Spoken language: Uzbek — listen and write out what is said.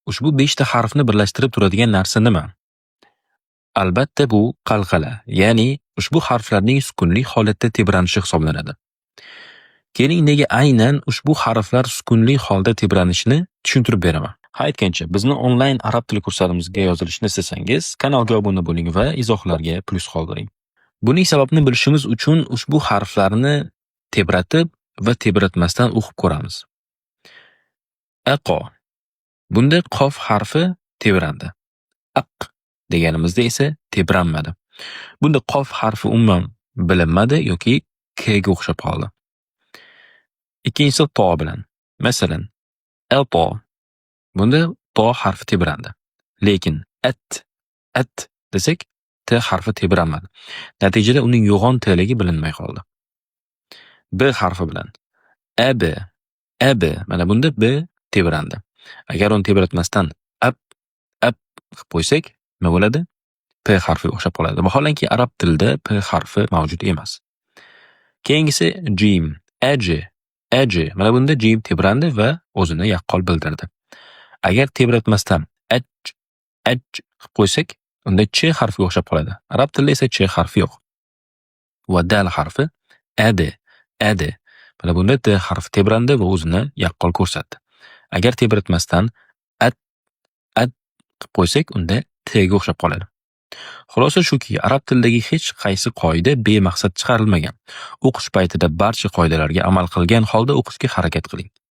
Ushbu 5 ta harfni birlashtirib turadigan narsa nima? Albatta, bu qalqala, ya'ni ushbu harflarning sukunli holatda tebranishi hisoblanadi. Keling, nega aynan ushbu harflar sukunli holda tebranishini tushuntirib beraman. Ha, aytgancha, bizni onlayn arab tili kurslarimizga yozilishni istasangiz, kanalga obuna bo'ling va izohlarga plyus qoldiring. Buning sababini bilishimiz uchun ushbu harflarni tebratib va tebratmasdan o'qib ko'ramiz. Aqo. Bunda qof harfi tebrandi. Aq deganimizda esa tebranmadi. Bunda qof harfi umuman bilinmadi yoki k ga o'xshab qoldi. Ikkinchisi to bilan. Masalan, ato. Bunda to harfi tebrandi. Lekin at, at desak, t harfi tebranmadi. Natijada uning yo'g'on tligi bilinmay qoldi. B harfi bilan. Ab, ab. Mana bunda b tebrandi. Agar uni tebratmasdan ap, ap qilib qo'ysak, nima bo'ladi? P harfiga o'xshab qoladi. Vaholanki, arab tilida p harfi mavjud emas. Keyingisi jim, aj, aj. Mana bunda jim tebrandi va o'zini yaqqol bildirdi. Agar tebratmasdan aj, aj qilib qo'ysak, unda ch harfiga o'xshab qoladi. Arab tilida esa ch harfi yo'q. Va dal harfi ad, ad. Mana bunda d harfi tebrandi va o'zini yaqqol ko'rsatdi. Agar tebratmasdan at, at qilib qo'ysak, unda t ga o'xshab qoladi. Xulosa shuki, arab tilidagi hech qaysi qoida bemaqsad chiqarilmagan. O'qish paytida barcha qoidalarga amal qilgan holda o'qishga harakat qiling.